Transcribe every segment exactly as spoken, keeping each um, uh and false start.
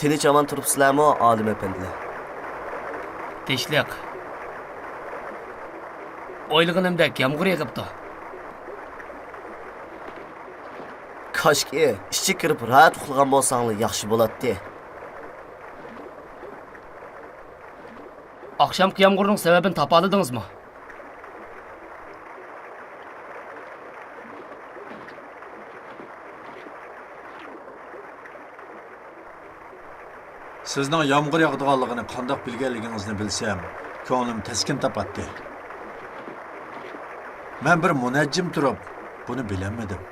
تىنچ-ئامان تۇرۇپسىلەرمۇ، ئالىم ئەپەندىلەر؟ تىنچلىق. ئويلىغىنىمدەك يامغۇر يېغىپتۇ. كاشكى، ئىچىگە كىرىپ راھەت ئۇخلىغان بولساڭلار ياخشى بولاتتى. ئاخشامقى يامغۇرنىڭ سەۋەبىنى تاپالىدىڭىزمۇ؟ سىزنىڭ يامغۇر ياغىدىغانلىقىنى قانداق بىلگەنلىكىڭىزنى بىلسەم، كۆڭلۈم تەسكىن تاپاتتى. مەن بىر مۇنەججىم تۇرۇپ، بۇنى بىلەلمىدىم.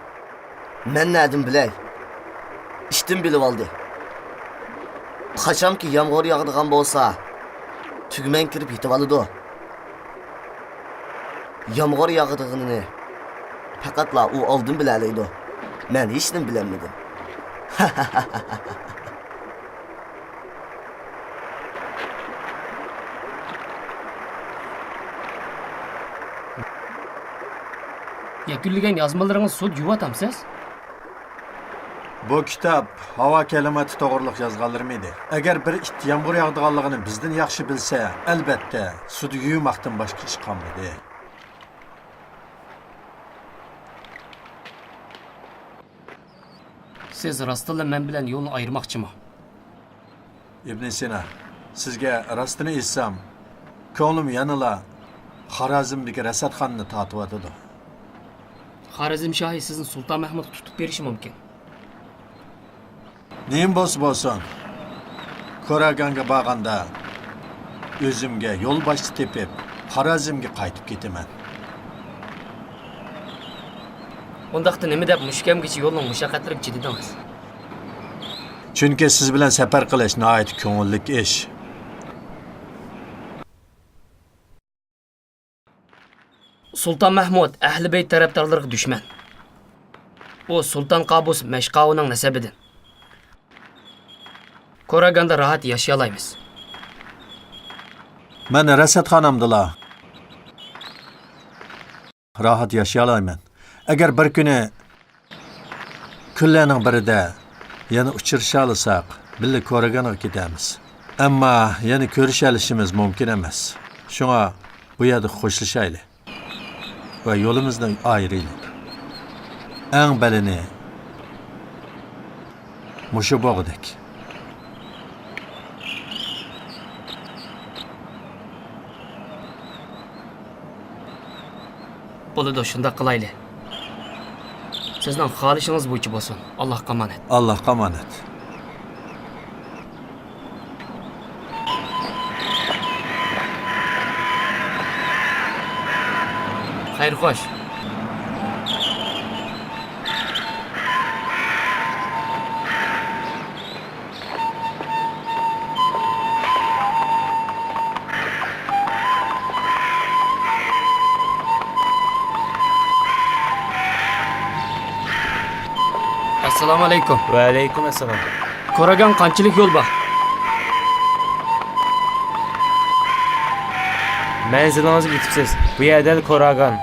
مەن نەدىن بىلەي؟ ئىتىم بىلىۋالدى. قاچانكى يامغۇر ياغىدىغان بولسا، تۈگمەن كىرىپ يېتىۋالىدۇ. يامغۇر ياغىدىغىنىنى پەقەتلا ئۇ ئالدىن بىلەلەيدۇ. مەن ھېچنېمە بىلەلمىدىم. يەكۈنلىگەن يازمىلىرىڭىزنى سۇدا يۇيۇۋاتامسىز؟ بۇ كىتاب ھاۋا كىلىماتى توغرىلىق يازغانلىرىم ئىدى. ئەگەر بىر ئىت يامغۇر ياغىدىغانلىقىنى بىزدىن ياخشى بىلسە، ئەلبەتتە، سۇدا يۇيۇماقتىن باشقا ئىش قالمىدى. سىز راستتىنلا مەن بىلەن يولنى ئايرىماقچىمۇ؟ ئىبنى سىنا، سىزگە راستىنى ئېيتسام، كۆڭلۈم يەنىلا خارازمدىكى رەسەتخانىنى تارتىۋاتىدۇ. خارازم شاھى سىزنى سۇلتان مەھمۇدقا تۇتۇپ بېرىشى مۇمكىن. نېمە بولسا بولسۇن، كوراگانغا بارغاندا ئۆزۈمگە يولباشچى تېپىپ، خارازمگە قايتىپ كېتىمەن. ئۇنداقتا نېمە دەپ مۇشۇ كەمگىچە يولنىڭ مۇشەققەتلىرىگە چىدىدىڭىز؟ چۈنكى سىز بىلەن سەپەر قىلىش ناھايىتى كۆڭۈللۈك ئىش. سۇلتان مەھمۇد ئەھلى بەيت تەرەپدارلىرىغا دۈشمەن. ئۇ سۇلتان قابۇس مەشقاۋۇنىڭ نەسەبىدىن. كوراگاندا راھەت ياشىيالايمىز. مەن رەسەتخانامدىلا راھەت ياشىيالايمەن. ئەگەر بىر كۈنى كۈنلەرنىڭ بىرىدە يەنە ئۇچرىشالىساق، بىللە كوراگانغا كېتەرمىز. ئەمما يەنە كۆرۈشەلىشىمىز مۇمكىن ئەمەس. شۇڭا بۇ يەردە خوشلىشايلى ۋە يولىمىزنى ئايرىيلى. ئەڭ بەلىنى مۇشۇ بوغدەك. بولىدۇ، شۇنداق قىلايلى. سىزنىڭ خالىشىڭىز بويىچە بولسۇن. ئاللاھقا ئامانەت. ئاللاھقا ئامانەت. خەير خوش. ئەسسالامۇ ئەلەيكۇم. ۋەئەلەيكۇم ئەسسالام. كوراگان قانچىلىك يول بار؟ مەنزىلىڭىزگە يېتىپسىز. بۇ يەردە كوراگان.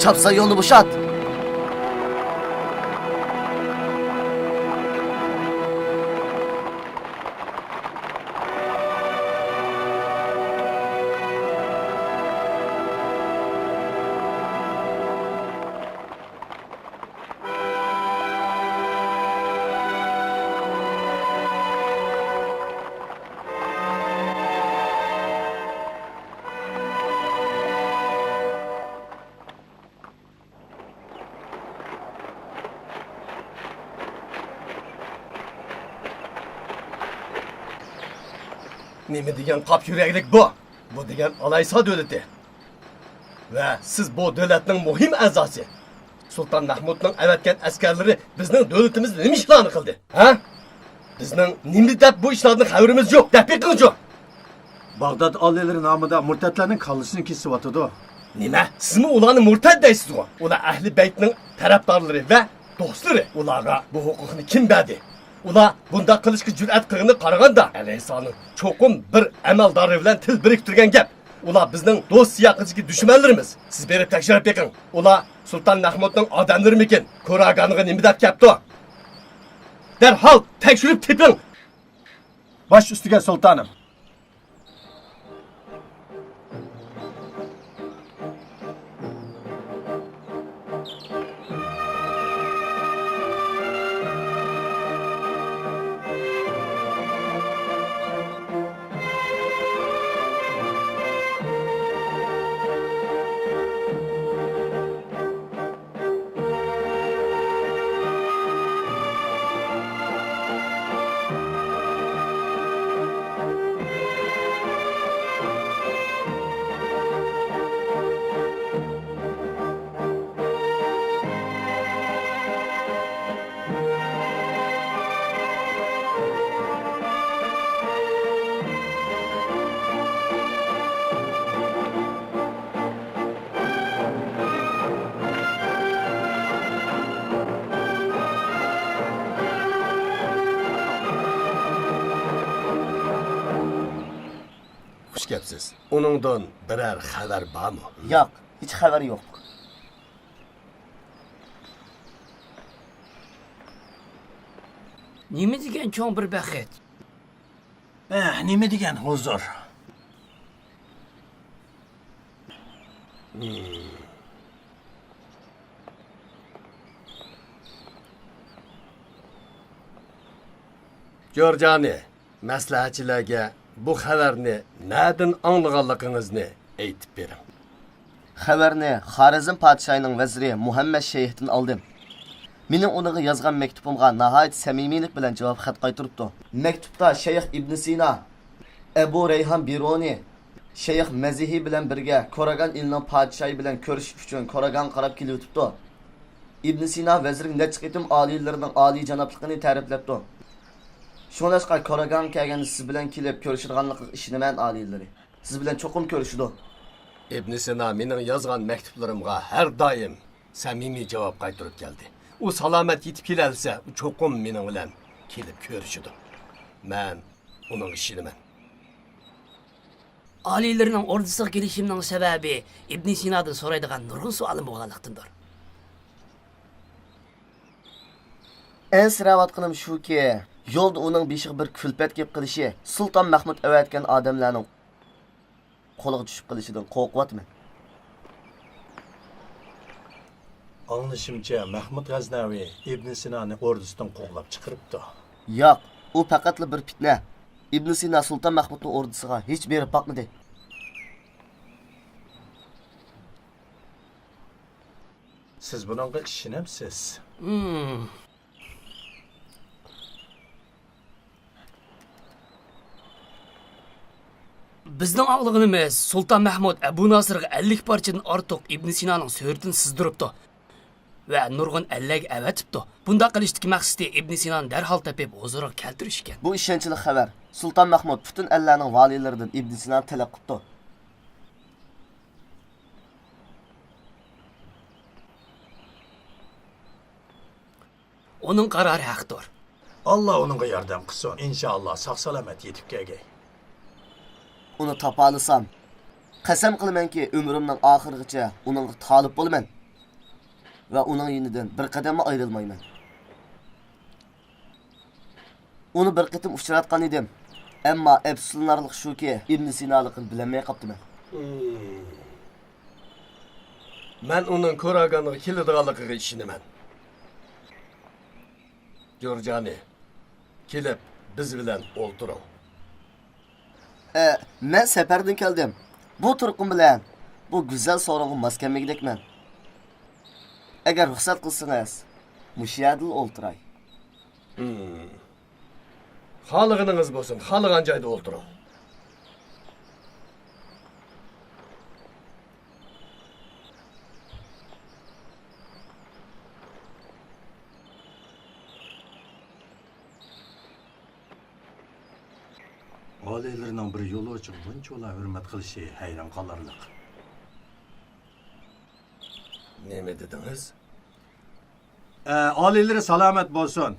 تاپسا يولنى بوشات. نېمە دېگەن قاپ يۈرەكلىك بۇ؟ بۇ دېگەن ئالايسا دۆلىتى. ۋە سىز بۇ دۆلەتنىڭ مۇھىم ئەزاسى. سۇلتان مەھمۇدنىڭ ئەۋەتكەن ئەسكەرلىرى بىزنىڭ دۆلىتىمىزدە نېمە ئىشلارنى قىلدى؟ ھە؟ بىزنىڭ نېمە دەپ بۇ ئىشلاردىن خەۋىرىمىز يوق؟ دەپ بېقىڭچۇ! باغداد ئالىيلىرى نامىدا مۇرتەتلەرنىڭ كاللىسىنى كېسىۋاتىدۇ. نېمە؟ سىزمۇ ئۇلارنى مۇرتەت دەيسىزغۇ؟ ئۇلار ئەھلى بەيتنىڭ تەرەپدارلىرى ۋە دوستلىرى. ئۇلارغا بۇ ھوقۇقنى كىم بەردى؟ ئۇلار بۇنداق قىلىشقا جۈرئەت قىلغىنىغا قارىغاندا، ئەلەيھىسسالامنىڭ چوقۇم بىر ئەمەلدارى بىلەن تىل بىرىكتۈرگەن گەپ. ئۇلار بىزنىڭ دوست سىياقىدىكى دۈشمەنلىرىمىز. سىز بېرىپ تەكشۈرۈپ بېقىڭ. ئۇلار سۇلتان مەھمۇدنىڭ ئادەملىرىمىكىن؟ كوراگانغا نېمە دەپ كەپتۇ؟ دەرھال تەكشۈرۈپ تېپىڭ. باش ئۈستىگە، سۇلتانىم. خۇش كەپسىز. ئۇنىڭدىن بىرەر خەۋەر بارمۇ؟ ياق، ھېچ خەۋەر يوق. نېمە دېگەن چوڭ بىر بەخت! ئەھ، نېمە دېگەن ھۇزۇر! جورجانى، مەسلىھەتچىلەرگە بۇ خەۋەرنى نەدىن ئاڭلىغانلىقىڭىزنى ئېيتىپ بېرىڭ. خەۋەرنى خارەزم پادىشاھىنىڭ ۋەزىرى مۇھەممەد شەيختىن ئالدىم. مېنىڭ ئۇنىڭغا يازغان مەكتۇبۇمغا ناھايىتى سەمىمىيلىك بىلەن جاۋاب خەت قايتۇرۇپتۇ. مەكتۇپتا شەيخ ئىبن سىنا، ئەبۇ رەيھان بىرۇنى، شەيخ مەزىھى بىلەن بىرگە كوراگان ئېلىنىڭ پادىشاھى بىلەن كۆرۈشۈش ئۈچۈن كوراگانغا قاراپ كېلىۋېتىپتۇ. ئىبن سىنا ۋەزىرگە نەچچە قېتىم ئالىيلىرىنىڭ ئالىيجانابلىقىنى تەرىپلەپتۇ. شۇڭلاشقا كوراگانغا كەلگەندە سىز بىلەن كېلىپ كۆرۈشىدىغانلىقىغا ئىشىنىمەن، ئالىيلىرى. سىز بىلەن چوقۇم كۆرۈشىدۇ. ئىبن سىنا مېنىڭ يازغان مەكتۇپلىرىمغا ھەر دائىم سەمىمىي جاۋاب قايتۇرۇپ كەلدى. ئۇ سالامەت يېتىپ كېلەلىسە، ئۇ چوقۇم مېنىڭ بىلەن كېلىپ كۆرۈشىدۇ. مەن ئۇنىڭغا ئىشىنىمەن. ئالىيلىرىنىڭ ئوردىسىغا كېلىشىمنىڭ سەۋەبى ئىبنى سىنادىن سورايدىغان نۇرغۇن سوئالىم بولغانلىقتىندۇر. ئەنسىرەۋاتقىنىم شۇكى، يولدا ئۇنىڭ بېشىغا بىر كۈلپەت كېلىپ قېلىشى، سۇلتان مەھمۇد ئەۋەتكەن ئادەملەرنىڭ قولىغا چۈشۈپ قېلىشىدىن قورقۇۋاتىمەن. ئاڭلىشىمچە، مەھمۇد غەزنەۋى ئىبن سىنانى ئوردىسىدىن قوغلاپ چىقىرىپتۇ. ياق، ئۇ پەقەتلا بىر پىتنە. ئىبن سىنا سۇلتان مەھمۇدنىڭ ئوردىسىغا ھېچ بېرىپ باقمىدى. سىز بۇنىڭغا ئىشىنەمسىز؟ ھىم. بىزنىڭ ئاڭلىغىنىمىز، سۇلتان مەھمۇد ئەبۇ ناسىرغا ئەللىك پارچىدىن ئارتۇق ئىبن سىنانىڭ سۈرىتىنى سىزدۇرۇپتۇ ۋە نۇرغۇن ئەللەرگە ئەۋەتىپتۇ. بۇنداق قىلىشتىكى مەقسىتى ئىبن سىنانى دەرھال تېپىپ ھۇزۇرىغا كەلتۈرۈش ئىكەن. بۇ ئىشەنچلىك خەۋەر. سۇلتان مەھمۇد پۈتۈن ئەللەرنىڭ ۋالىيلىرىدىن ئىبن سىنانى تەلەپ قىپتۇ. ئۇنىڭ قارارى ھەقتۇر. ئاللا ئۇنىڭغا ياردەم قىلسۇن. ئىنشائاللا، ساق-سالامەت يېتىپ كەلگەي. ئۇنى تاپالىسام، قەسەم قىلىمەنكى، ئۆمرۈمنىڭ ئاخىرىغىچە ئۇنىڭغا تالىپ بولىمەن. ۋە ئۇنىڭ يېنىدىن بىر قەدەممۇ ئايرىلمايمەن. ئۇنى بىر قېتىم ئۇچراتقان ئىدىم. ئەمما ئەپسۇسلىنارلىق شۇكى، ئىبن سىنالىقىنى بىلەلمەي قاپتىمەن. مەن ئۇنىڭ كوراگانغا كېلىدىغانلىقىغا ئىشىنىمەن. جورجانى، كېلىپ بىز بىلەن ئولتۇرۇڭ. ئە، مەن سەپەردىن كەلدىم. بۇ تۇرقۇم بىلەن بۇ گۈزەل سورۇنغا ماس كەلمىگۈدەكمەن. ئەگەر رۇخسەت قىلسىڭىز، مۇشۇ يەردىلا ئولتۇراي. خالىغىنىڭىز بولسۇن، خالىغان جايدا ئولتۇرۇڭ. ئالىيلىرىنىڭ بىر يولۇچىغا بۇنچىۋالا ھۆرمەت قىلىشى ھەيران قالارلىق. نېمە دېدىڭىز؟ ئە، ئالىيلىرى سالامەت بولسۇن.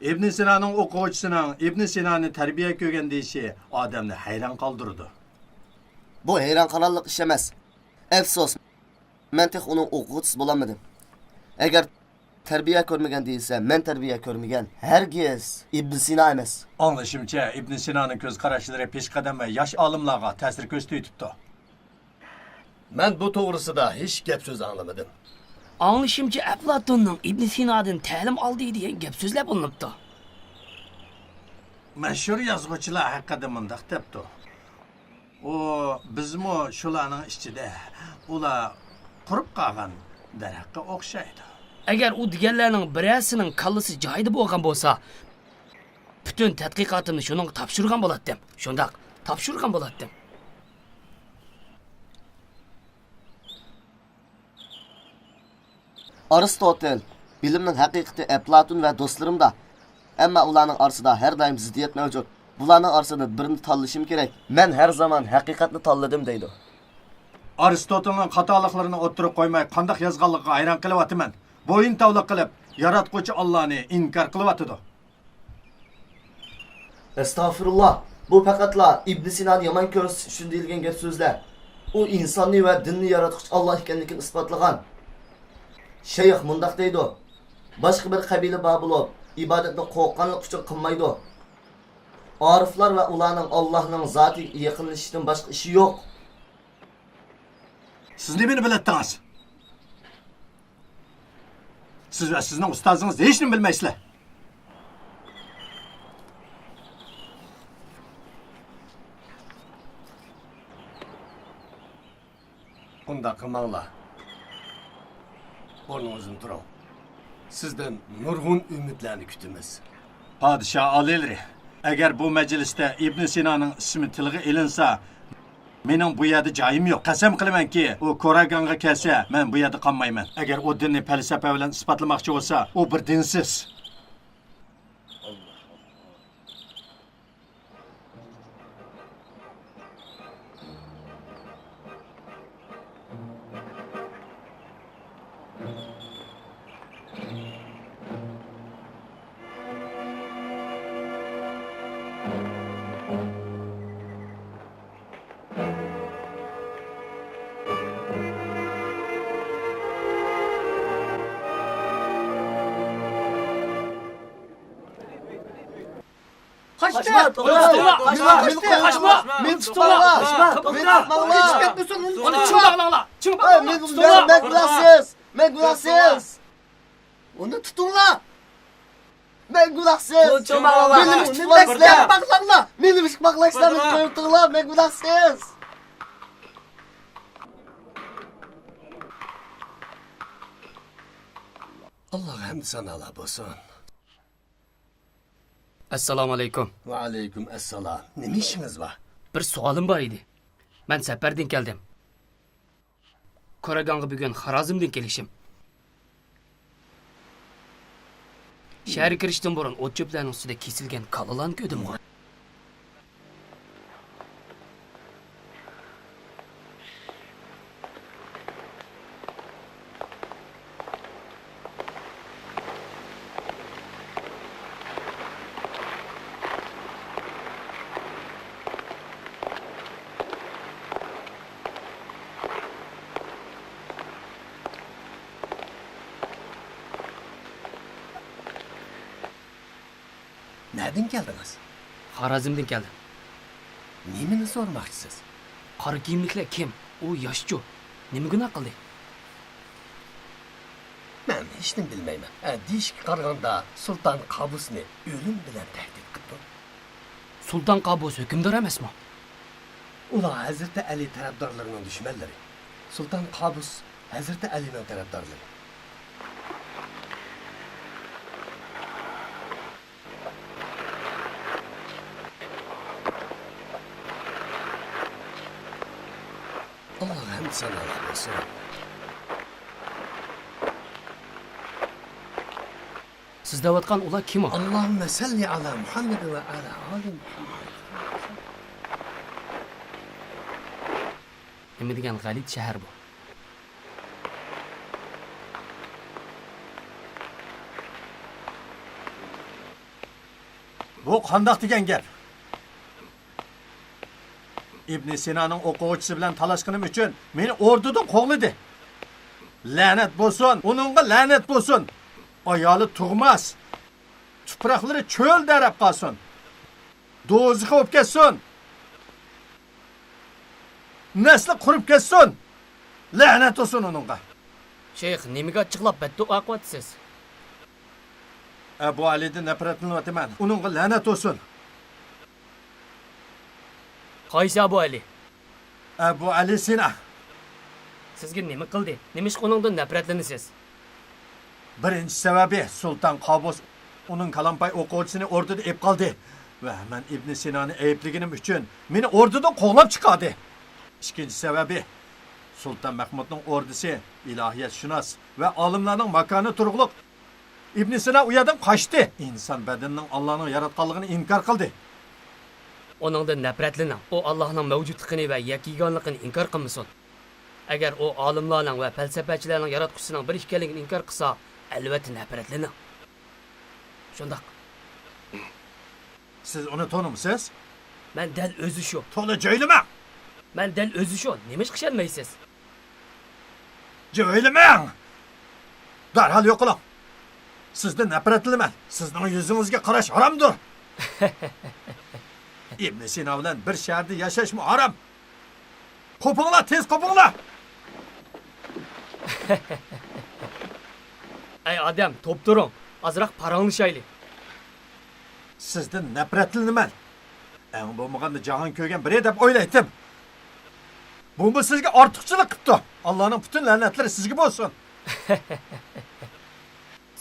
ئىبن سىنانىڭ ئوقۇغۇچىسىنىڭ ئىبن سىنانى تەربىيە كۆرگەن دېيىشى ئادەمنى ھەيران قالدۇرىدۇ. بۇ ھەيران قالارلىق ئىش ئەمەس. ئەپسۇس، مەن تېخى ئۇنىڭ ئوقۇغۇچىسى بولالمىدىم. ئەگەر تەربىيە كۆرمىگەن دېيىلسە، مەن تەربىيە كۆرمىگەن ھەرگىز ئىبن سىنا ئەمەس. ئاڭلىشىمچە، ئىبن سىنانىڭ كۆز قاراشلىرى پېشقەدەم ۋە ياش ئالىملارغا تەسىر كۆرسىتىۋېتىپتۇ. مەن بۇ توغرىسىدا ھېچ گەپ سۆز ئاڭلىمىدىم. ئاڭلىشىمچە، ئەپلاتوننىڭ ئىبن سىنادىن تەلىم ئالدى دېگەن گەپ سۆزلەر بولۇنۇپتۇ. مەشھۇر يازغۇچىلار ھەققىدە مۇنداق دەپتۇ. ئۇ، بىزمۇ شۇلارنىڭ ئىچىدە، ئۇلار قۇرۇپ قالغان دەرەخكە ئوخشايدۇ. ئەگەر ئۇ دېگەنلەرنىڭ بىرەرسىنىڭ كاللىسى جايىدا بولغان بولسا، پۈتۈن تەتقىقاتىمنى شۇنىڭغا تاپشۇرغان بولاتتىم. شۇنداق، تاپشۇرغان بولاتتىم. ئارستوتېل، بىلىمنىڭ ھەقىقىتى ئەپلاتون ۋە دوستلىرىمدا. ئەمما ئۇلارنىڭ ئارىسىدا ھەر دائىم زىددىيەت مەۋجۇت. بۇلارنىڭ ئارىسىدا بىرىنى تاللىشىم كېرەك. مەن ھەر زامان ھەقىقەتنى تاللىدىم دەيدۇ. ئارستوتېلنىڭ خاتالىقلىرىنى ئوتتۇرىغا قويماي قانداق يازغانلىقىغا ھەيران قېلىۋاتىمەن. بويۇنتاۋلىق قىلىپ، ياراتقۇچى ئاللانى ئىنكار قىلىۋاتىدۇ. ئەستەغپىرۇللا، بۇ پەقەتلا ئىبن سىنانى يامان كۆرسىتىش ئۈچۈن دېيىلگەن گەپ سۆزلەر. ئۇ ئىنساننى ۋە دىننى ياراتقۇچى ئاللا ئىكەنلىكىنى ئىسپاتلىغان شەيخ مۇنداق دەيدۇ: باشقا بىر قەبىلە بار بولۇپ، ئىبادەتنى قورققانلىق ئۈچۈن قىلمايدۇ. ئارىفلار ۋە ئۇلارنىڭ ئاللانىڭ زاتىغا يېقىنلىشىشتىن باشقا ئىشى يوق. سىز نېمىنى بىلەتتىڭىز؟ سىز ۋە سىزنىڭ ئۇستازىڭىز ھېچنېمە بىلمەيسىلەر. ئۇنداق قىلماڭلار. ئورنىڭىزدىن تۇرۇڭ. سىزدىن نۇرغۇن ئۈمىدلەرنى كۈتىمىز. پادىشاھ ئالىيلىرى، ئەگەر بۇ مەجلىستە ئىبن سىنانىڭ ئىسمى تىلغا ئېلىنسا، مېنىڭ بۇ يەردە جايىم يوق. قەسەم قىلىمەنكى، ئۇ كوراگانغا كەلسە، مەن بۇ يەردە قالمايمەن. ئەگەر ئۇ دىننى پەلسەپە بىلەن ئىسپاتلىماقچى بولسا، ئۇ بىر دىنسىز. قاچتى! قاچما! قاچما! مېنى، مېنى قويۇڭلار! قاچما! مېنى تۇتۇڭلار! قاچما! مېنى تۇتماڭلار! قېچىپ كەتمىسۇن، ئۇنى ئۇنى چىڭ باغلاڭلار! چىڭ ئەي، باغلاڭلار! مېنى، تۇتۇڭلار! مەن، مەن گۇناھسىز! مەن گۇناھسىز! ئۇنى تۇتۇڭلار! مەن گۇناھسىز! ئۇنى چىڭ باغلاڭلار! مېنى نېمە ئىش قىلىپ باغلايسىلەر؟ باغلاڭلار! مېنى نېمە ئىش قىلىپ باغلايسىلەر؟ مېنى قويۇۋېتىڭلار! مەن گۇناھسىز! ئاللاغا ھەمدۇ سانالار بولسۇن. ئەسسالامۇ ئەلەيكۇم. ۋەئەلەيكۇم ئەسسالام. نېمە ئىشىڭىز بار؟ بىر سوئالىم بار ئىدى. مەن سەپەردىن كەلدىم. كوراگانغا بۈگۈن خارازمدىن كېلىشىم. شەھەرگە كىرىشتىن بۇرۇن ئوت-چۆپلەرنىڭ ئۈستىدە كېسىلگەن كالىلارنى كۆردۈمغۇ. نەدىن كەلدىڭىز؟ خارازمدىن كەلدىم. نېمىنى سورىماقچىسىز؟ قارا كىيىملىكلەر كىم؟ ئۇ ياشچۇ. نېمە گۇناھ قىلدى؟ مەن ھېچنېمە بىلمەيمەن. ئە، دېيىشكە قارىغاندا، سۇلتان قابۇسنى ئۆلۈم بىلەن تەھدىت قىپتۇ. سۇلتان قابۇس ھۆكۈمدار ئەمەسمۇ؟ ئۇلار ھەزرىتى ئەلى تەرەپدارلىرىنىڭ دۈشمەنلىرى. سۇلتان قابۇس ھەزرىتى ئەلىنىڭ تەرەپدارلىرى. ئاللاھقا ھەمدۇ سانالار بولسۇن. سىز دەۋاتقان ئۇلار كىم ئۇ؟ ئاللاھۇممە سەللى ئالا مۇھەممەد ۋە ئالا ئالى مۇھەممەد. نېمە دېگەن غەلىتە شەھەر بۇ؟ بۇ قانداق دېگەن گەپ؟ ئىبنى سىنانىڭ ئوقۇغۇچىسى بىلەن تالاشقىنىم ئۈچۈن مېنى ئوردىدىن قوغلىدى. لەنەت بولسۇن، ئۇنىڭغا لەنەت بولسۇن. ئايالى تۇغماس، تۇپراقلىرى چۆل دەرەپ قالسۇن. دوزىخى بولۇپ كەتسۇن. نەسلى قۇرۇپ كەتسۇن. لەنەت بولسۇن ئۇنىڭغا. شەيخ، نېمىگە ئاچچىقلاپ بەددۇئا قىلىۋاتىسىز؟ ئەبۇ ئەلىدىن نەپرەتلىنىۋاتىمەن. ئۇنىڭغا لەنەت بولسۇن. قايسى ئەبۇ ئەلى؟ ئەبۇ ئەلى سىنا. سىزگە نېمە قىلدى؟ نېمىشقا ئۇنىڭدىن نەپرەتلىنىسىز؟ بىرىنچى سەۋەبى، سۇلتان قابۇس ئۇنىڭ كالامپاي ئوقۇغۇچىسىنى ئوردىدا ئېلىپ قالدى ۋە مەن ئىبنى سىنانى ئەيىبلىگىنىم ئۈچۈن مېنى ئوردىدىن قوغلاپ چىقاردى. ئىككىنچى سەۋەبى، سۇلتان مەھمۇدنىڭ ئوردىسى ئىلاھىيەتشۇناس ۋە ئالىملارنىڭ ماكانى تۇرۇقلۇق ئىبنى سىنا ئۇ يەردىن قاچتى. ئىنسان بەدىنىنىڭ ئاللانىڭ ياراتقانلىقىنى ئىنكار قىلدى. ئۇنىڭدىن نەپرەتلىنىڭ. ئۇ ئاللانىڭ مەۋجۇتلۇقىنى ۋە يەككە يېگانلىقىنى ئىنكار قىلمىسۇن. ئەگەر ئۇ ئالىملارنىڭ ۋە پەلسەپەچىلەرنىڭ ياراتقۇچىسىنىڭ بىر ئىكەنلىكىنى ئىنكار قىلسا، ئەلۋەتتە نەپرەتلىنىڭ. شۇنداق. سىز ئۇنى تونۇمسىز؟ مەن دەل ئۆزى شۇ. تولا جۆيلىمەڭ! مەن دەل ئۆزى شۇ. نېمىشقا ئىشەنمەيسىز؟ جۆيلىمەڭ! دەرھال يوقىلىڭ! سىزدىن نەپرەتلىنىمەن. سىزنىڭ يۈزىڭىزگە قاراش ھارامدۇر! ئىبنى سىنا بىلەن بىر شەھەردە ياشاشمۇ ھارام! قوپۇڭلار، تېز قوپۇڭلار! ئەي ئادەم، توپ تۇرۇڭ، ئازراق پاراڭلىشايلى. سىزدىن نەپرەتلىنىمەن. ئەڭ بولمىغاندا جاھان كۆرگەن بىرى دەپ ئويلايتتىم. بۇمۇ سىزگە ئارتۇقچىلىق قىپتۇ. ئاللانىڭ پۈتۈن لەنەتلىرى سىزگە بولسۇن.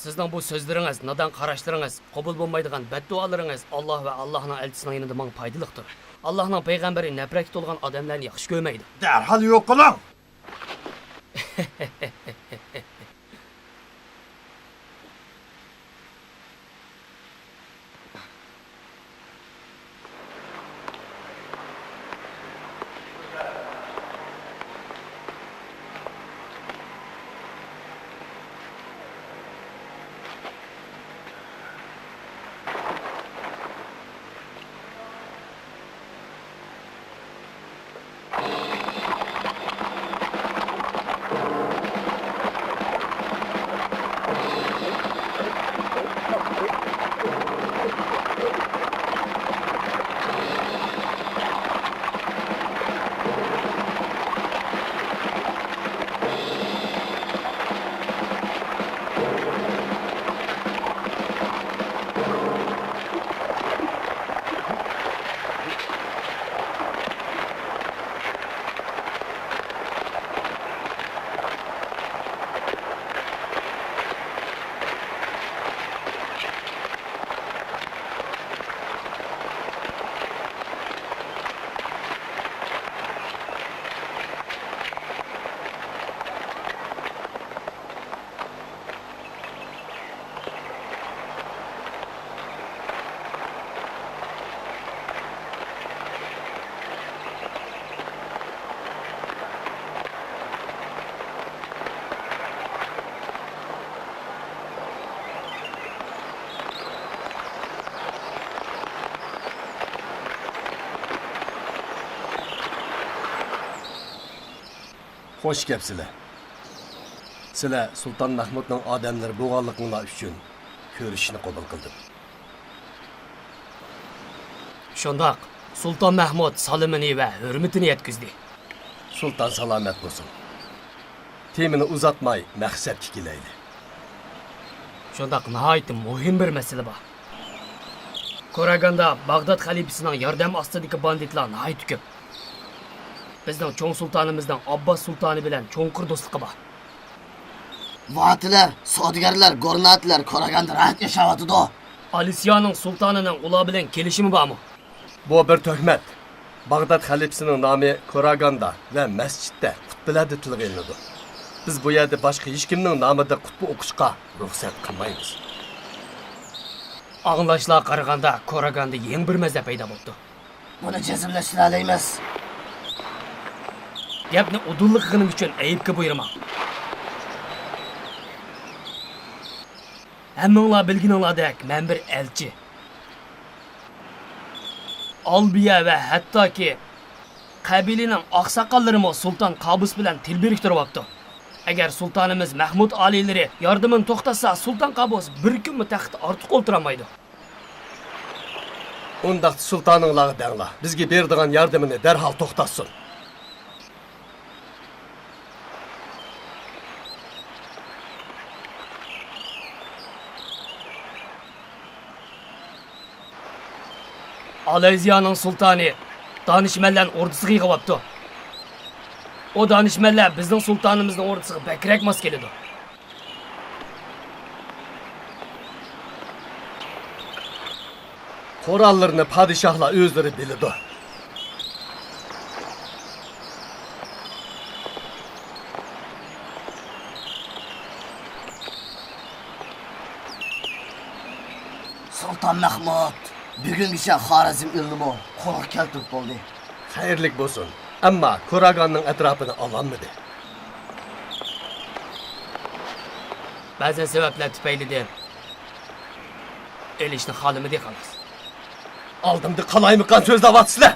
سىزنىڭ بۇ سۆزلىرىڭىز، نادان قاراشلىرىڭىز، قوبۇل بولمايدىغان بەددۇئالىرىڭىز ئاللا ۋە ئاللانىڭ ئەلچىسىنىڭ يېنىدا ماڭا پايدىلىقتۇر. ئاللانىڭ پەيغەمبىرى نەپرەتكە تولغان ئادەملەرنى ياخشى كۆرمەيدۇ. دەرھال يوقىلىڭ! خوش كەپسىلەر. سىلەر سۇلتان مەھمۇدنىڭ ئادەملىرى بولغانلىقىڭلار ئۈچۈن كۆرۈشۈشنى قوبۇل قىلدىم. شۇنداق، سۇلتان مەھمۇد سالىمىنى ۋە ھۆرمىتىنى يەتكۈزدى. سۇلتان سالامەت بولسۇن. تېمىنى ئۇزارتماي، مەقسەتكە كېلەيلى. شۇنداق، ناھايىتى مۇھىم بىر مەسىلە بار. كوراگاندا باغداد خەلىپىسىنىڭ ياردەم ئاستىدىكى باندىتلار ناھايىتى كۆپ. بىزنىڭ چوڭ سۇلتانىمىزنىڭ ئابباس سۇلتانى بىلەن چوڭقۇر دوستلۇقى بار. ۋاتىلەر، سودىگەرلەر، گورناتىلەر كوراگاندا راھەت ياشاۋاتىدۇ. ئالىسىيانىڭ سۇلتانىنىڭ ئۇلار بىلەن كېلىشىمى بارمۇ؟ بۇ بىر تۆھمەت. باغداد خەلىپىسىنىڭ نامى كوراگاندا ۋە مەسچىتتە، خۇتبىلەردە تىلغا ئېلىنىدۇ. بىز بۇ يەردە باشقا ھېچكىمنىڭ نامىدا خۇتبە ئوقۇشقا رۇخسەت قىلمايمىز. ئاڭلاشلارغا قارىغاندا، كوراگاندا يېڭى بىر مەزھەپ پەيدا بوپتۇ. بۇنى جەزملەشتۈرەلەيمىز. گەپنى ئۇدۇللا قىلغىنىم ئۈچۈن ئەيىبكە بۇيرۇماڭ. ھەممىڭلار بىلگىنىڭلاردەك، مەن بىر ئەلچى. ئالبىيە ۋە ھەتتاكى قەبىلىنىڭ ئاقساقاللىرىمۇ سۇلتان قابۇس بىلەن تىل بىرىكتۈرۈۋاپتۇ. ئەگەر سۇلتانىمىز مەھمۇد ئالىيلىرى ياردىمىنى توختاتسا، سۇلتان قابۇس بىر كۈنمۇ تەختتە ئارتۇق ئولتۇرالمايدۇ. ئۇنداقتا سۇلتانىڭلارغا دەڭلار، بىزگە بېرىدىغان ياردىمىنى دەرھال توختاتسۇن. ئالەيزىيانىڭ سۇلتانى دانىشمەنلەرنى ئوردىسىغا يىغىۋاپتۇ. ئۇ دانىشمەنلەر بىزنىڭ سۇلتانىمىزنىڭ ئوردىسىغا بەكرەك ماس كېلىدۇ. قوراللىرىنى پادىشاھلار ئۆزلىرى بىلىدۇ. سۇلتان مەھمۇد، بۈگۈنگىچە خارەزم ئېلىنىمۇ قولغا كەلتۈرۈپ بولدى. خەيرلىك بولسۇن، ئەمما كوراگاننىڭ ئەتراپىنى ئالالمىدى. بەزى سەۋەبلەر تۈپەيلىدىن ئېلىشنى خالىمىدى، خالاس. ئالدىمدا قالايمىقان سۆزلەۋاتىسىلەر!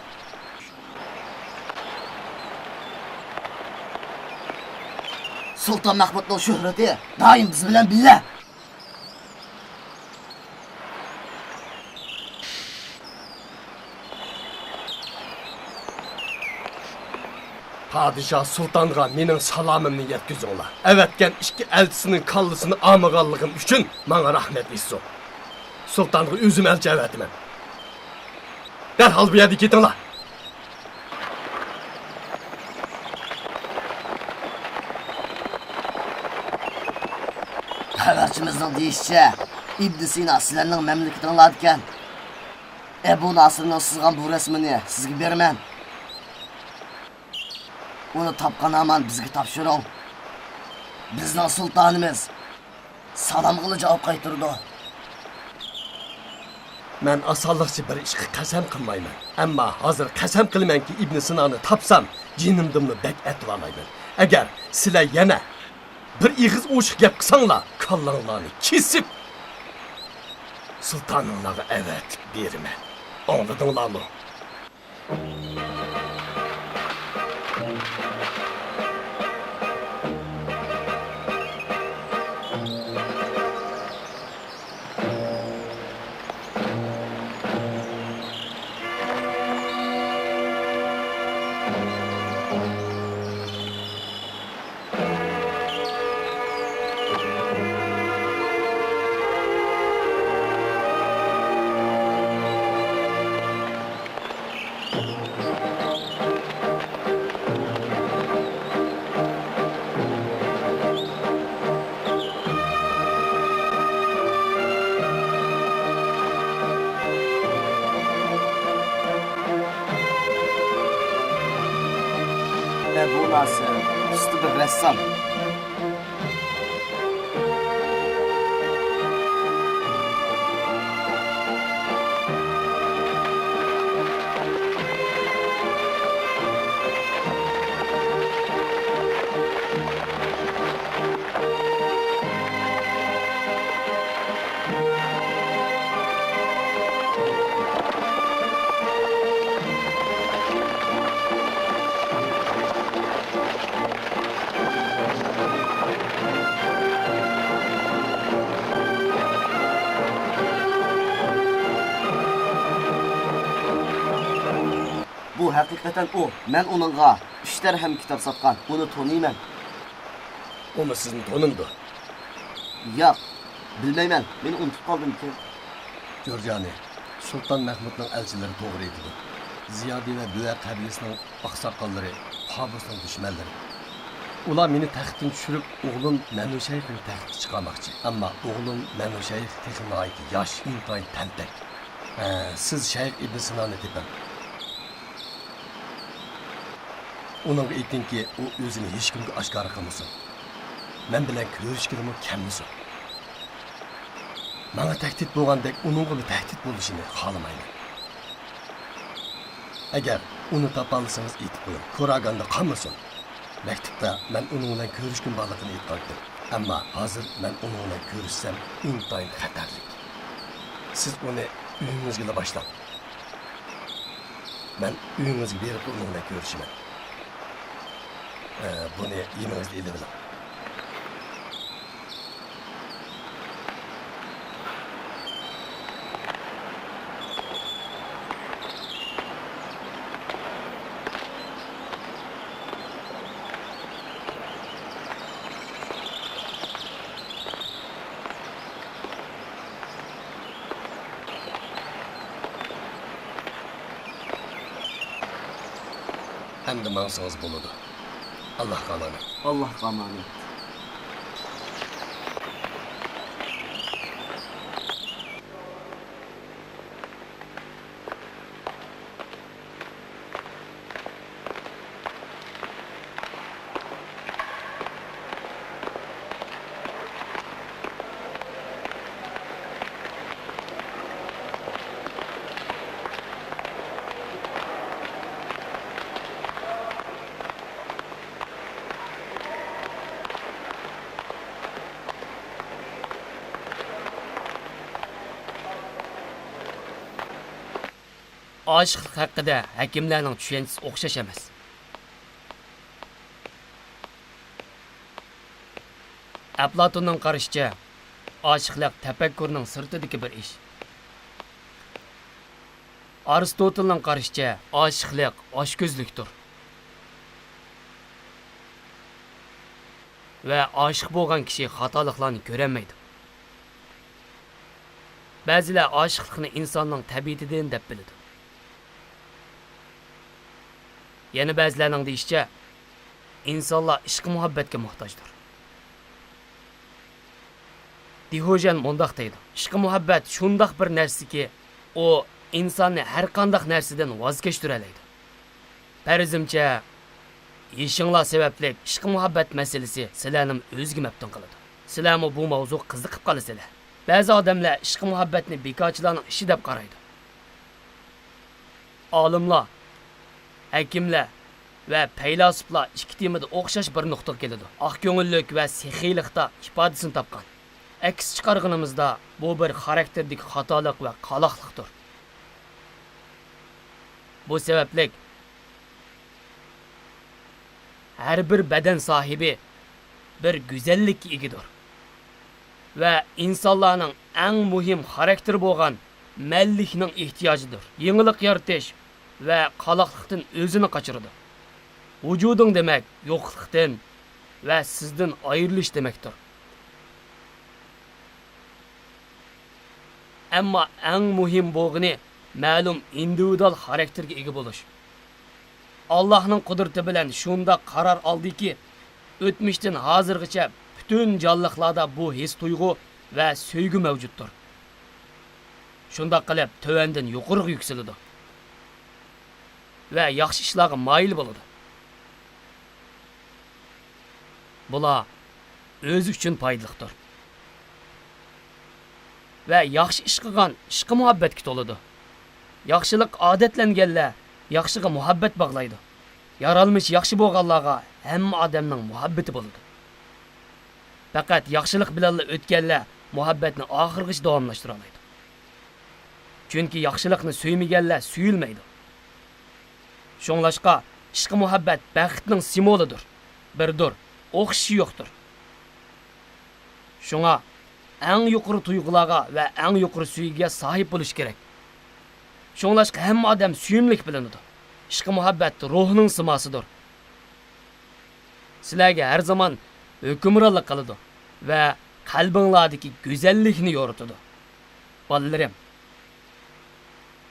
سۇلتان مەھمۇدنىڭ شۆھرىتى دائىم بىز بىلەن بىللە! پادىشاھ سۇلتانغا مېنىڭ سالامىمنى يەتكۈزۈڭلار. ئەۋەتكەن ئىككى ئەلچىسىنىڭ كاللىسىنى ئالمىغانلىقىم ئۈچۈن ماڭا رەھمەت ئېيتسۇن. سۇلتانغا ئۆزۈم ئەلچى ئەۋەتىمەن. دەرھال بۇ يەردىن كېتىڭلار! خەۋەرچىمىزنىڭ دېيىشىچە، ئىبن سىنا سىلەرنىڭ مەملىكىتىڭلاردىكەن. ئەبۇ ناسىرنىڭ سىزغان بۇ رەسىمىنى سىزگە بېرىمەن. ئۇنى تاپقان ھامان بىزگە تاپشۇرۇڭ. بىزنىڭ سۇلتانىمىز سالامغىلا جاۋاب قايتۇرىدۇ. مەن ئاسانلىقچە بىر ئىشقا قەسەم قىلمايمەن. ئەمما ھازىر قەسەم قىلىمەنكى، ئىبن سىنانى تاپسام، جېنىمدىنمۇ بەك ئەتىۋالايمەن. ئەگەر سىلەر يەنە بىر ئېغىز ئوشۇق گەپ قىلساڭلار، كاللاڭلارنى كېسىپ، سۇلتانىڭلارغا ئەۋەتىپ بېرىمەن. ئاڭلىدىڭلارمۇ؟ ئەبۇ ناسىر ئۇستا بىر رەسسام. ھەقىقەتەن ئۇ، مەن ئۇنىڭغا ئۈچ دەرھەم كىتاب ساتقان، ئۇنى تونۇيمەن. ئۇمۇ سىزنى تونۇمدۇ؟ ياق، بىلمەيمەن، مېنى ئۇنتۇپ قالدىمىكىن؟ جورجانى، سۇلتان مەھمۇدنىڭ ئەلچىلىرى توغرا ئېيتىدۇ. زىيادى ۋە بۆۋە قەبىلىسىنىڭ ئاقساقاللىرى قابۇسنىڭ دۈشمەنلىرى. ئۇلار مېنى تەختتىن چۈشۈرۈپ، ئوغلۇم مەنۇ شەيخنى تەختكە چىقارماقچى. ئەمما ئوغلۇم مەنۇ شەيخ تېخى ناھايىتى ياش، ئىنتايىن تەنتەك. ھە، سىز شەيخ ئىبن سىنانى تېپىڭ. ئۇنىڭغا ئېيتىڭكى، ئۇ ئۆزىنى ھېچكىمگە ئاشكارا قىلمىسۇن. مەن بىلەن كۆرۈشكىلىمۇ كەلمىسۇن. ماڭا تەھدىت بولغاندەك ئۇنىڭغىمۇ تەھدىت بولۇشىنى خالىمايمەن. ئەگەر ئۇنى تاپالىسىڭىز ئېيتىپ قويۇڭ، كوراگاندا قالمىسۇن. مەكتۇپتا مەن ئۇنىڭ بىلەن كۆرۈشكۈم بارلىقىنى ئېيتقانتىم. ئەمما ھازىر مەن ئۇنىڭ بىلەن كۆرۈشسەم ئىنتايىن خەتەرلىك. سىز ئۇنى ئۆيىڭىزگىلا باشلاڭ. مەن ئۆيىڭىزگە بېرىپلا ئۇنىڭ بىلەن كۆرۈشىمەن. ئە، بۇنى يېنىڭىزدا ئېلىۋېلىڭ. ئەمدى ماڭسىڭىز بولىدۇ. ئاللاھقا ئامانەت. ئاللاھقا ئامانەت. ئاشىقلىق ھەققىدە ھەكىملەرنىڭ چۈشەنچىسى ئوخشاش ئەمەس. ئەپلاتوننىڭ قارىشىچە، ئاشىقلىق تەپەككۇرنىڭ سىرتىدىكى بىر ئىش. ئارستوتىلنىڭ قارىشىچە، ئاشىقلىق ئاچكۆزلۈكتۇر. ۋە ئاشىق بولغان كىشى خاتالىقلارنى كۆرەلمەيدۇ. بەزىلەر ئاشىقلىقنى ئىنساننىڭ تەبىئىتىدىن دەپ بىلىدۇ. يەنە بەزىلەرنىڭ دېيىشىچە، ئىنسانلار ئىشقى مۇھەببەتكە موھتاجدۇر. دىيوژېن مۇنداق دەيدۇ: «ئىشقى مۇھەببەت شۇنداق بىر نەرسىكى، ئۇ ئىنساننى ھەرقانداق نەرسىدىن ۋاز كەچتۈرەلەيدۇ.» پەرىزىمچە، يېشىڭلار سەۋەبلىك ئىشقى مۇھەببەت مەسىلىسى سىلەرنىمۇ ئۆزىگە مەپتۇن قىلىدۇ. سىلەرمۇ بۇ ماۋزۇغا قىزىقىپ قالىسىلەر. بەزى ئادەملەر ئىشقى مۇھەببەتنى بىكارچىلارنىڭ ئىشى دەپ قارايدۇ. ئالىملار، ھەكىملەر ۋە پەيلاسوپلار ئىككى تېمىدا ئوخشاش بىر نۇقتىغا كېلىدۇ. ئاقكۆڭۈللۈك ۋە سېخىيلىقتا ئىپادىسىنى تاپقان. ئەكس چىقارغىنىمىزدا، بۇ بىر خاراكتېردىكى خاتالىق ۋە قالاقلىقتۇر. بۇ سەۋەبلىك ھەر بىر بەدەن ساھىبى بىر گۈزەللىككە ئىگىدۇر ۋە ئىنسانلارنىڭ ئەڭ مۇھىم خاراكتېرى بولغان مەنلىكنىڭ ئېھتىياجىدۇر. يېڭىلىق يارىتىش ۋە قالاقلىقتىن ئۆزىنى قاچۇرىدۇ. ۋۇجۇدۇڭ دېمەك يوقلۇقتىن ۋە سىزدىن ئايرىلىش دېمەكتۇر. ئەمما ئەڭ مۇھىم بولغىنى مەلۇم ئىندىۋىدۇئال خاراكتېرگە ئىگە بولۇش. ئاللاھنىڭ قۇدرىتى بىلەن شۇنداق قارار ئالدىكى، ئۆتمۈشتىن ھازىرغىچە پۈتۈن جانلىقلاردا بۇ ھېس-تۇيغۇ ۋە سۆيگۈ مەۋجۇتتۇر. شۇنداق قىلىپ تۆۋەندىن يۇقىرىغا يۈكسىلىدۇ ۋە ياخشى ئىشلارغا مايىل بولىدۇ. بۇلار ئۆزى ئۈچۈن پايدىلىقتۇر. ۋە ياخشى ئىش قىلغان ئىشقا مۇھەببەتكە تولىدۇ. ياخشىلىققا ئادەتلەنگەنلەر ياخشىغا مۇھەببەت باغلايدۇ. يارالمىشى ياخشى بولغانلارغا ھەممە ئادەمنىڭ مۇھەببىتى بولىدۇ. پەقەت ياخشىلىق بىلەنلا ئۆتكەنلەر مۇھەببەتنى ئاخىرغىچە داۋاملاشتۇرالايدۇ. چۈنكى ياخشىلىقنى سۆيمىگەنلەر سۆيۈلمەيدۇ. شۇڭلاشقا، ئىشقى مۇھەببەت بەختنىڭ سىمۋولىدۇر، بىردۇر، ئوخشىشى يوقتۇر. شۇڭا، ئەڭ يۇقىرى تۇيغۇلارغا ۋە ئەڭ يۇقىرى سۆيگۈگە ساھىب بولۇش كېرەك. شۇڭلاشقا، ھەممە ئادەم سۆيۈملۈك بىلىنىدۇ. ئىشقى مۇھەببەت روھنىڭ سىماسىدۇر. سىلەرگە ھەر زامان ھۆكۈمرانلىق قىلىدۇ ۋە قەلبىڭلاردىكى گۈزەللىكنى يورۇتىدۇ. بالىلىرىم،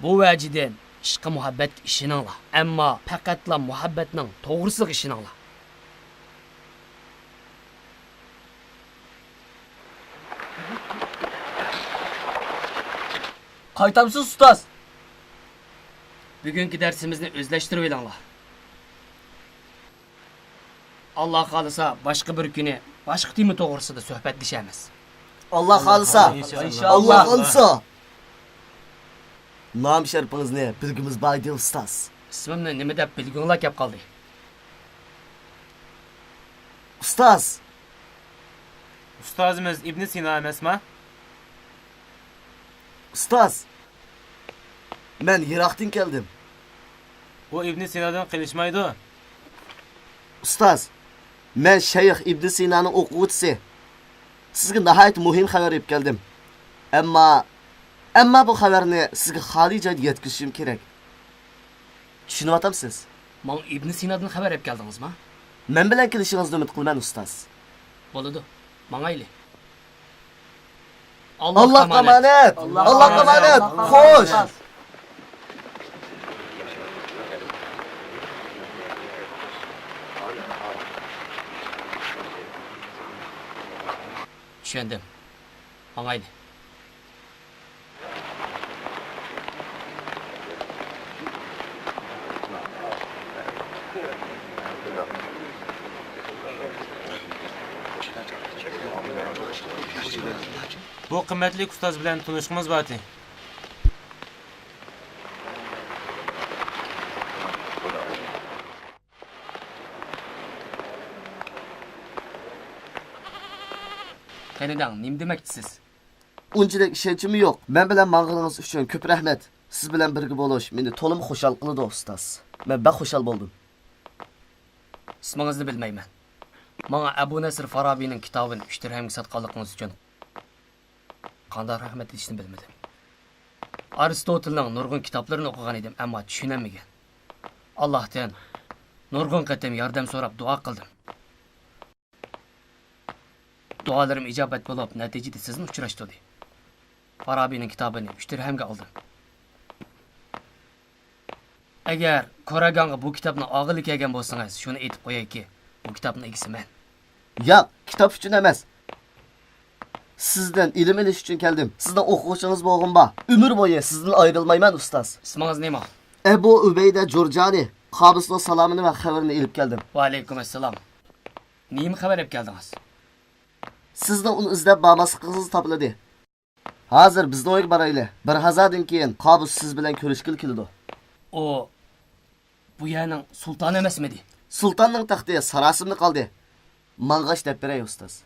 بۇ ۋەجىدىن ئىشقى مۇھەببەتكە ئىشىنىڭلار، ئەمما پەقەتلا مۇھەببەتنىڭ توغرىسىغا ئىشىنىڭلار. قايتامسىز ئۇستاز؟ بۈگۈنكى دەرسىمىزنى ئۆزلەشتۈرۈۋېلىڭلار. ئاللا خالىسا، باشقا بىر كۈنى باشقا تېما توغرىسىدا سۆھبەتلىشەرمىز. ئاللا خالىسا. ئىنشائاللا. ئاللا خالىسا. نام شەرىپىڭىزنى بىلگۈمىز بار ئىدى، ئۇستاز. ئىسمىمنى نېمە دەپ بىلگۈڭلار كەپ قالدى؟ ئۇستاز! ئۇستازىمىز ئىبنى سىنا ئەمەسما؟ ئۇستاز! مەن يىراقتىن كەلدىم. ئۇ ئىبنى سىنادىن قېلىشمايدۇ. ئۇستاز! مەن شەيخ ئىبنى سىنانىڭ ئوقۇغۇچىسى. سىزگە ناھايىتى مۇھىم خەۋەر ئېلىپ كەلدىم. ئەمما، ئەمما بۇ خەۋەرنى سىزگە خالىي جايدا يەتكۈزۈشۈم كېرەك. چۈشىنىۋاتامسىز؟ ماڭا ئىبنى سىنادىن خەۋەر ئەپ كەلدىڭىزما؟ مەن بىلەن كېلىشىڭىزنى ئۈمىد قىلىمەن، ئۇستاز. بولىدۇ. ماڭايلى. ئاللاھقا ئامانەت. ئاللاھقا ئامانەت. خوش. چۈشەندىم. ماڭايلى. بۇ قىممەتلىك ئۇستاز بىلەن تونۇشقۇمىز بارتى. قېنى دەڭ، نېمە دېمەكچىسىز؟ ئۇنچىلىك ئىشەنچىممۇ يوق. مەن بىلەن ماڭغىنىڭىز ئۈچۈن كۆپ رەھمەت. سىز بىلەن بىرگە بولۇش مېنى تولىمۇ خۇشال قىلىدۇ، ئۇستاز. مەن بەك خۇشال بولدۇم. ئىسمىڭىزنى بىلمەيمەن. ماڭا ئەبۇ نەسىر فارابىنىڭ كىتابىنى ئۈچ دىرھەمگە ساتقانلىقىڭىز ئۈچۈن قانداق رەھمەت ئېيتىشنى بىلمىدىم. ئارستوتىلنىڭ نۇرغۇن كىتابلىرىنى ئوقۇغان ئىدىم، ئەمما چۈشىنەلمىگەن. ئاللاھتىن نۇرغۇن قېتىم ياردەم سوراپ دۇئا قىلدىم. دۇئالىرىم ئىجابەت بولۇپ، نەتىجىدە سىزنى ئۇچراشتۇردى. فارابىنىڭ كىتابىنى ئۈچ دىرھەمگە ئالدىم. ئەگەر كوراگانغا بۇ كىتابنى ئالغىلى كەلگەن بولسىڭىز، شۇنى ئېيتىپ قويايكى، بۇ كىتابنىڭ ئىگىسى مەن. ياق، كىتاب ئۈچۈن ئەمەس. سىزدىن ئىلىم ئېلىش ئۈچۈن كەلدىم. سىزنىڭ ئوقۇغۇچىڭىز بولغىنىم بار. ئۆمۈر بويى سىزدىن ئايرىلمايمەن، ئۇستاز. ئىسمىڭىز نېمە؟ ئەبۇ ئۇبەيدە جۇرجانى. قابۇسنىڭ سالامىنى ۋە خەۋىرىنى ئېلىپ كەلدىم. ۋەئەلەيكۇم ئەسسالام. نېمە خەۋەر ئېلىپ كەلدىڭىز؟ سىزنىڭ ئۇنى ئىزدەپ بارماسلىقىڭىز تاپىلىدى. ھازىر بىزنىڭ ئۆيگە بارايلى. بىر ھازادىن كېيىن قابۇس سىز بىلەن كۆرۈشكىلى كېلىدۇ. ئۇ بۇ يەرنىڭ سۇلتانى ئەمەسمىدى؟ سۇلتاننىڭ تەختى ساراسىمدا قالدى. ماڭغاچ دەپ بېرەي، ئۇستاز.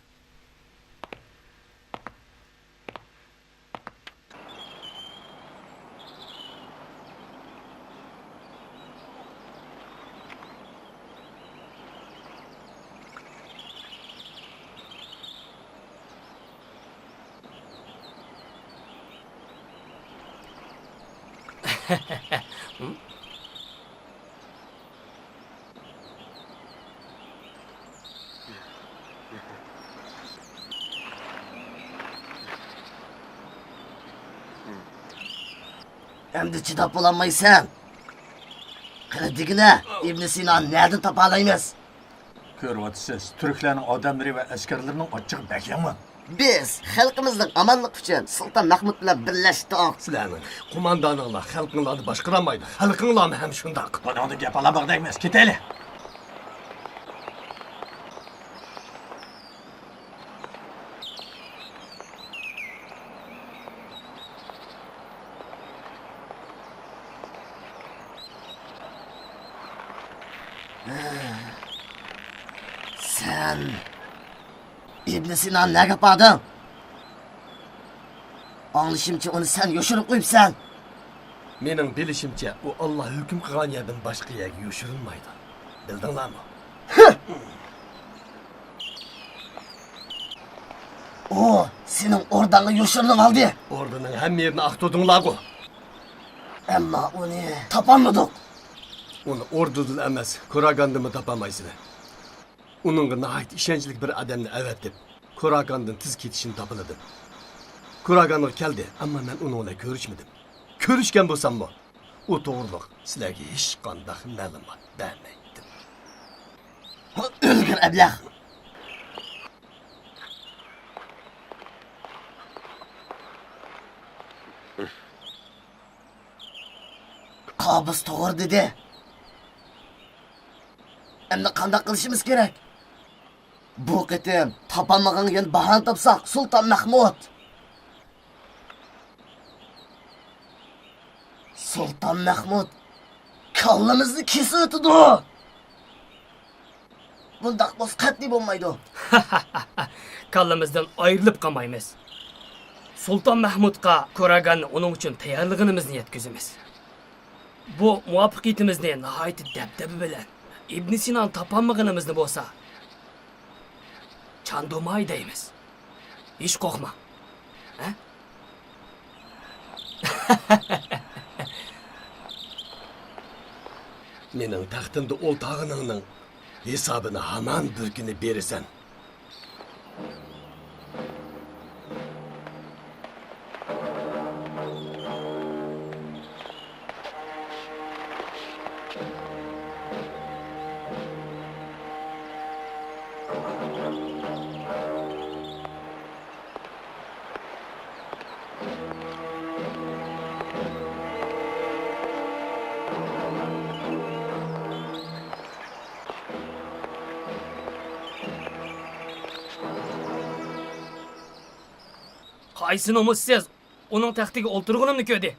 ئەمدى چىداپ بولالمايسەن. قېنى دېگىنە، ئىبنى سىنانى نەدىن تاپالايمىز؟ كۆرۈۋاتىسىز، تۈركلەرنىڭ ئادەملىرى ۋە ئەسكەرلىرىنىڭ ئاچچىقى بەك يامان. بىز خەلقىمىزنىڭ ئامانلىقى ئۈچۈن سۇلتان مەھمۇد بىلەن بىرلەشتۇق. سىلەرنىڭ قوماندانىڭلار خەلقىڭلارنى باشقۇرالمايدۇ، خەلقىڭلارمۇ ھەم شۇنداق. بۇنىڭدىن گەپ ئالامدۇق دەيمىز، كېتەيلى. سەن ئىبنى سىنانى نەگە ئاپاردىڭ؟ ئاڭلىشىمچە، ئۇنى سەن يوشۇرۇپ قويۇپسەن. مېنىڭ بىلىشىمچە، ئۇ ئاللا ھۆكۈم قىلغان يەردىن باشقا يەرگە يوشۇرۇلمايدۇ. بىلدىڭلارمۇ؟ ئۇ سېنىڭ ئورداڭغا يوشۇرۇنۇۋالدى. ئوردىنىڭ ھەممە يېرىنى ئاختۇردۇڭلارغۇ؟ ئەمما ئۇنى تاپالمىدۇق. ئۇنى ئوردىدىلا ئەمەس، كوراگاندىنمۇ تاپالمايسىلەر. ئۇنىڭغا ناھايىتى ئىشەنچلىك بىر ئادەمنى ئەۋەتىپ، كوراگاندىن تېز كېتىشىنى تاپىلىدىم. كوراگانغا كەلدى، ئەمما مەن ئۇنىڭ بىلەن كۆرۈشمىدىم. كۆرۈشكەن بولساممۇ، ئۇ توغرۇلۇق سىلەرگە ھېچقانداق مەلۇمات بەرمەيتتىم. ئۆلگۈر ئەبلەخ! قابىس توغرا دېدى. ئەمدى قانداق قىلىشىمىز كېرەك؟ بۇ قېتىم تاپالمىغانغا يەنە باھانە تاپساق، سۇلتان مەھمۇد. سۇلتان مەھمۇد كاللىمىزنى كېسىۋېتىدۇ. بۇنداق بولسا قەتئىي بولمايدۇ. كاللىمىزدىن ئايرىلىپ قالمايمىز. سۇلتان مەھمۇدقا كوراگاننى ئۇنىڭ ئۈچۈن تەييارلىغىنىمىزنى يەتكۈزىمىز. بۇ مۇۋەپپەقىيىتىمىزنى ناھايىتى دەبدەبە بىلەن ئىبنى سىنانى تاپالمىغىنىمىزنى بولسا، چاندۇماي دەيمىز. ھېچ قورقماڭ. ھە؟ مېنىڭ تەختىمدە ئولتۇرغىنىڭنىڭ ھېسابىنى ھامان بىر كۈنى بېرىسەن. قايسى نومۇسسىز ئۇنىڭ تەختىگە ئولتۇرغىنىمنى كۆردى؟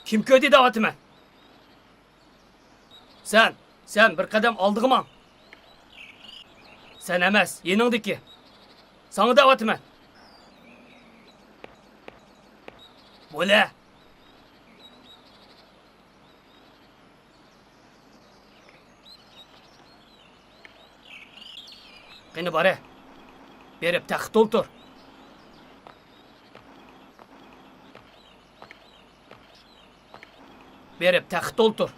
كىم كۆردى دەۋاتىمەن؟ سەن، سەن بىر قەدەم ئالدىغا ماڭ. سەن ئەمەس، يېنىڭدىكى. ساڭا دەۋاتىمەن. بولە. قېنى بارە، بېرىپ تەختتە ئولتۇر. بېرىپ تەختتە ئولتۇر.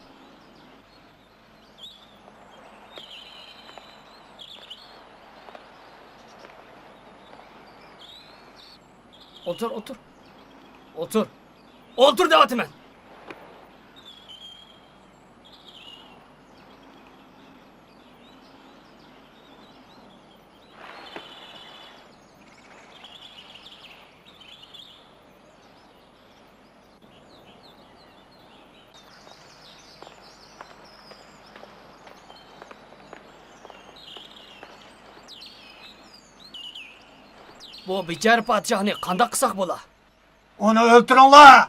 ئولتۇر، ئولتۇر. ئولتۇر. ئولتۇر دەۋاتىمەن. بۇ بىچارە پادىشاھنى قانداق قىلساق بولا؟ ئۇنى ئۆلتۈرۈڭلار!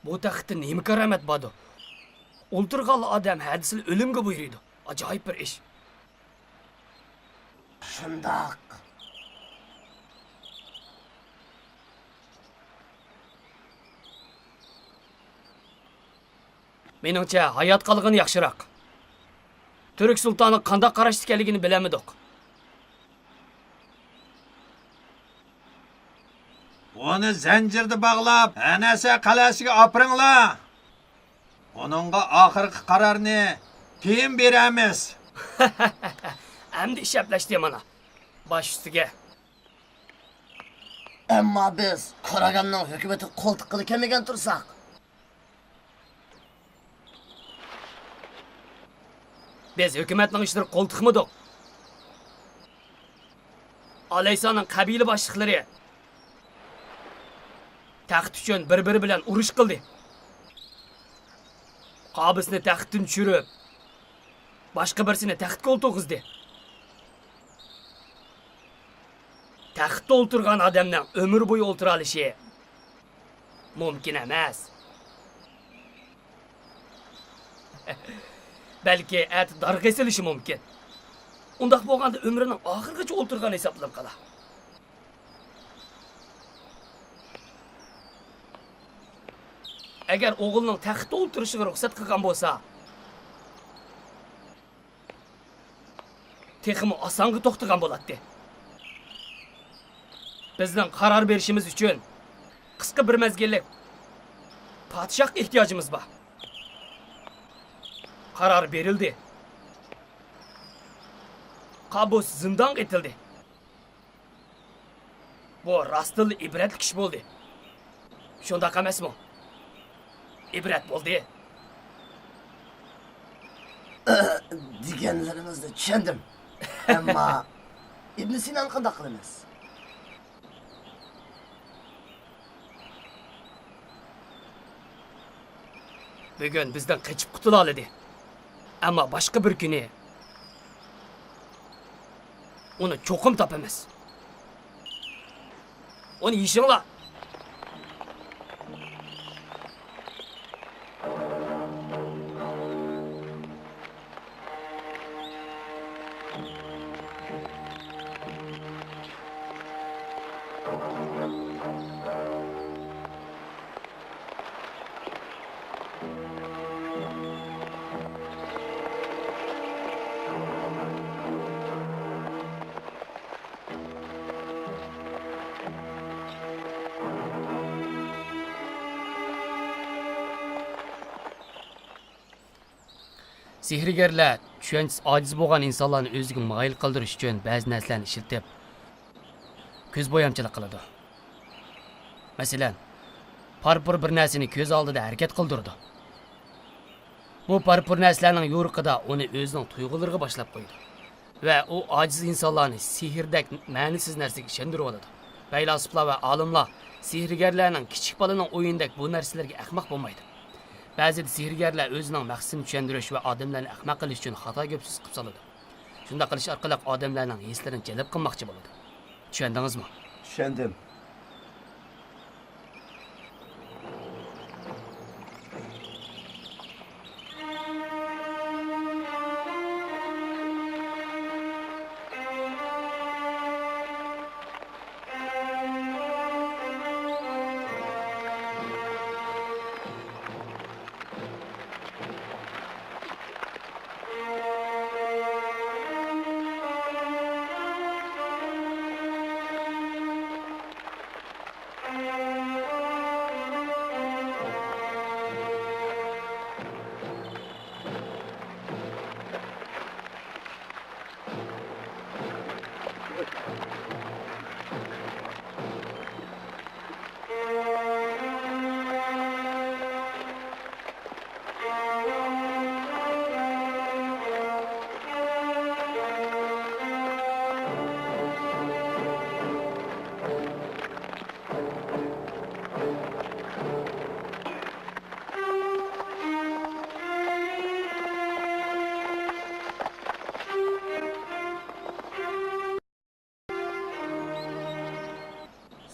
بۇ تەختتە نېمە كارامەت باردۇ؟ ئولتۇرغانلا ئادەم ھە دېسىلا ئۆلۈمگە بۇيرۇيدۇ. ئاجايىپ بىر ئىش. شۇنداق. مېنىڭچە، ھايات قالغىنى ياخشىراق. تۈرك سۇلتانىغا قانداق قاراشتا ئىكەنلىكىنى بىلەلمىدۇق. ئۇنى زەنجىردە باغلاپ، ھەنەسە قەلئەسىگە ئاپىرىڭلار. ئۇنىڭغا ئاخىرقى قارارنى كېيىن بېرەرمىز. ئەمدى ئىش ئەپلەشتى مانا. باش ئۈستىگە. ئەمما بىز كوراگاننىڭ ھۆكۈمىتىگە قول تىققىلى كەلمىگەن تۇرساق. بىز ھۆكۈمەتنىڭ ئىشلىرىغا قول تىقمىدۇق. ئالەيسانىڭ قەبىلە باشلىقلىرى تەخت ئۈچۈن بىر-بىرى بىلەن ئۇرۇش قىلدى. قابىسنى تەختتىن چۈشۈرۈپ، باشقا بىرسىنى تەختكە ئولتۇرغۇزدى. تەختتە ئولتۇرغان ئادەمنىڭ ئۆمۈر بويى ئولتۇرالىشى مۇمكىن ئەمەس. بەلكى ئەتە دارغا ئېسىلىشى مۇمكىن. ئۇنداق بولغاندا ئۆمرىنىڭ ئاخىرىغىچە ئولتۇرغان ھېسابلىنىپ قالار. ئەگەر ئوغلىنىڭ تەختتە ئولتۇرۇشىغا رۇخسەت قىلغان بولسا، تېخىمۇ ئاسانغا توختىغان بولاتتى. بىزنىڭ قارار بېرىشىمىز ئۈچۈن قىسقا بىر مەزگىللىك پادىشاھقا ئېھتىياجىمىز بار. قارار بېرىلدى. قابۇس زىندانغا ئېتىلدى. بۇ راستتىنلا ئىبرەتلىك ئىش بولدى. شۇنداق ئەمەسمۇ؟ ئىبرەت بولدى. دېگەنلىرىڭىزنى چۈشەندىم. ئەمما ئىبن سىنانى قانداق قىلىمىز؟ بۈگۈن بىزدىن قېچىپ قۇتۇلالىدى. ئەمما باشقا بىر كۈنى ئۇنى چوقۇم تاپىمىز. ئۇنى يېشىڭلار. سېھىرگەرلەر چۈشەنچىسى ئاجىز بولغان ئىنسانلارنى ئۆزىگە مايىل قىلدۇرۇش ئۈچۈن بەزى نەرسىلەرنى ئىشلىتىپ، كۆز بويامچىلىق قىلىدۇ. مەسىلەن، پارپۇر بىر نەرسىنى كۆز ئالدىدا ھەرىكەت قىلدۇرىدۇ. بۇ پارپۇر نەرسىلەرنىڭ يورۇقىدا ئۇنى ئۆزىنىڭ تۇيغۇلىرىغا باشلاپ قويىدۇ. ۋە ئۇ ئاجىز ئىنسانلارنى سېھىردەك مەنىسىز نەرسىگە ئىشەندۈرۈۋالىدۇ. پەيلاسوپلار ۋە ئالىملار سېھىرگەرلەرنىڭ كىچىك بالىنىڭ ئويۇنىدەك بۇ نەرسىلەرگە ئەخمەق بولمايدۇ. بەزىدە سېھىرگەرلەر ئۆزىنىڭ مەقسىتىنى چۈشەندۈرۈش ۋە ئادەملەرنى ئەخمەق قىلىش ئۈچۈن خاتا گەپ سۆز قىلىپ سالىدۇ. شۇنداق قىلىش ئارقىلىق ئادەملەرنىڭ ھېسلىرىنى جەلپ قىلماقچى بولىدۇ. چۈشەندىڭىزمۇ؟ چۈشەندىم.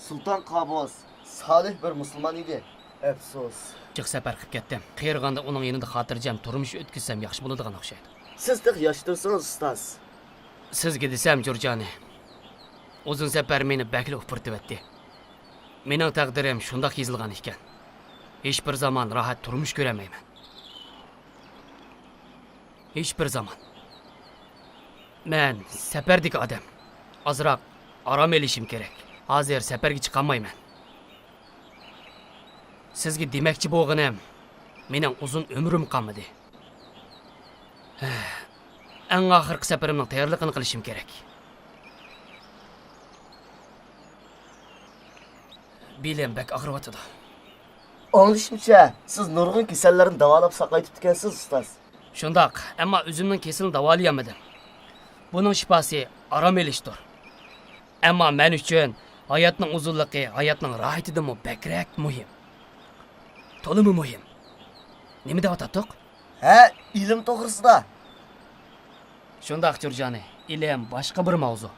سۇلتان قابۇس سالىھ بىر مۇسۇلمان ئىدى. ئەپسۇس. جىق سەپەر قىلىپ كەتتىم. قېرىغاندا ئۇنىڭ يېنىدا خاتىرجەم تۇرمۇش ئۆتكۈزسەم ياخشى بولىدىغان ئوخشايدۇ. سىز تېخى ياش تۇرسىڭىز، ئۇستاز. سىزگە دېسەم، جۇرجانى، ئۇزۇن سەپەر مېنى بەكلا ئۇپرىتىۋەتتى. مېنىڭ تەقدىرىم شۇنداق يېزىلغان ئىكەن. ھېچبىر زامان راھەت تۇرمۇش كۆرەلمەيمەن. ھېچبىر زامان. مەن سەپەردىكى ئادەم. ئازراق ئارام ئېلىشىم كېرەك. ھازىر سەپەرگە چىقالمايمەن. سىزگە دېمەكچى بولغىنىم، مېنىڭ ئۇزۇن ئۆمرۈم قالمىدى. ئەڭ ئاخىرقى سەپىرىمنىڭ تەييارلىقىنى قىلىشىم كېرەك. بېلىم بەك ئاغرىۋاتىدۇ. ئاڭلىشىمچە، سىز نۇرغۇن كېسەللەرنى داۋالاپ ساقايتىپتىكەنسىز، ئۇستاز. شۇنداق، ئەمما ئۆزۈمنىڭ كېسىلىنى داۋالىيالمىدىم. بۇنىڭ شىپاسى ئارام ئېلىشتۇر. ئەمما مەن ئۈچۈن ھاياتنىڭ ئۇزۇنلۇقى ھاياتنىڭ راھىتىدىنمۇ بەكرەك مۇھىم. تولىمۇ مۇھىم. نېمە دەۋاتاتتۇق؟ ھە، ئىلىم توغرىسىدا. شۇنداق، جۇرجانى، ئىلىم باشقا بىر ماۋزۇ.